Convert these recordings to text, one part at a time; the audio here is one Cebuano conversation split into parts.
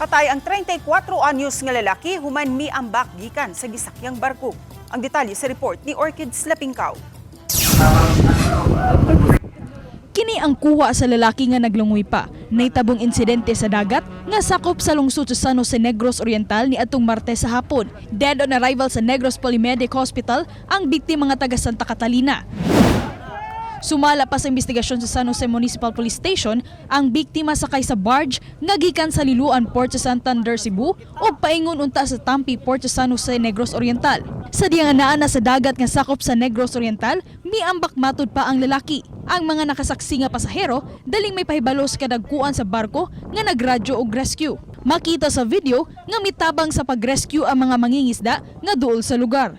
Patay ang 34 anyos nga lalaki human miambak gikan sa gisakyang barko. Ang detalye sa report ni Orchid Slapingkaw. Kini ang kuha sa lalaki nga naglungoy pa. Naitabong insidente sa dagat nga sakop sa lungsod sa San Jose, Negros Oriental ni atong Martes sa hapon. Dead on arrival sa Negros Polymedic Hospital ang biktima nga taga Santa Catalina. Sumala pa sa investigasyon sa San Jose Municipal Police Station ang biktima sakay sa barge nga gikan sa Liloan Port sa Santander, Cebu ug paingon unta sa Tampi Port sa San Jose, Negros Oriental. Sa diyang naa na sa dagat nga sakop sa Negros Oriental, miambak matud pa ang lalaki. Ang mga nakasaksi nga pasahero daling may pahibalo sa kadagkuan sa barko nga nagradyo og rescue. Makita sa video nga mitabang sa pag-rescue ang mga mangingisda nga duol sa lugar.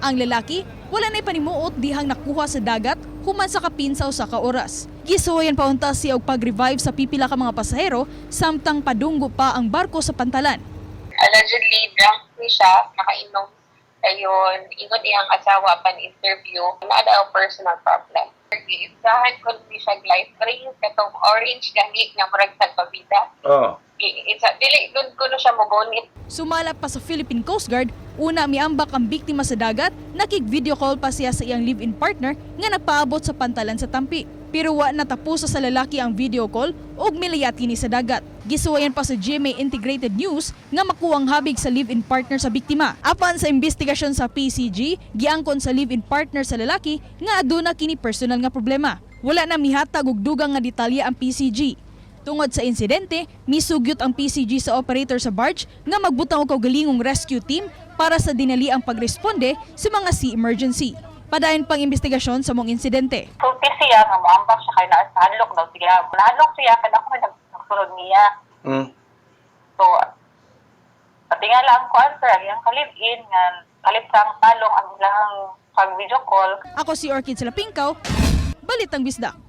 Ang lalaki, wala na'y panimuot dihang nakuha sa dagat human sa kapin sa usa ka oras. Gisuwayan pa unta siya og pag-revive sa pipila ka mga pasahero samtang padunggo pa ang barko sa pantalan. Allegedly drunk ni siya, nakainom. Ayun, ingon iyang asawa pan interview, naa daw personal problem. Giisahan ko ni siya life ring katong orange gani nga murag salbabida. Isa dili gud ko no siya mogunit. Sumala pa sa Philippine Coast Guard, una miambak ang biktima sa dagat, nakig-video call pa siya sa iyang live-in partner nga nagpaabot sa pantalan sa Tampi. Pero wa natapos sa lalaki ang video call ug milayat kini sa dagat. Gisuwayan pa sa GMA Integrated News nga makuha ang habig sa live-in partner sa biktima. Apan sa investigasyon sa PCG, giangkon sa live-in partner sa lalaki nga aduna kini personal nga problema. Wala na mihatag og dugang nga detalye ang PCG. Tungod sa insidente, misugyot ang PCG sa operator sa barge nga magbutang og kaugalingong rescue team para sa dinali ang pagresponde sa mga sea emergency. Padayon pang investigasyon sa mong insidente. Sulti siya nga moambak siya kay naa sa hadlok daw siya. Nahadlok siya kay ako may nagsulod niya. So patingala ang kuan, sir, ang iyang kalib-in nga kalit sa ang talong ang ilang pag video call. Ako si Orchid Salapingkaw, Balitang Bisdak.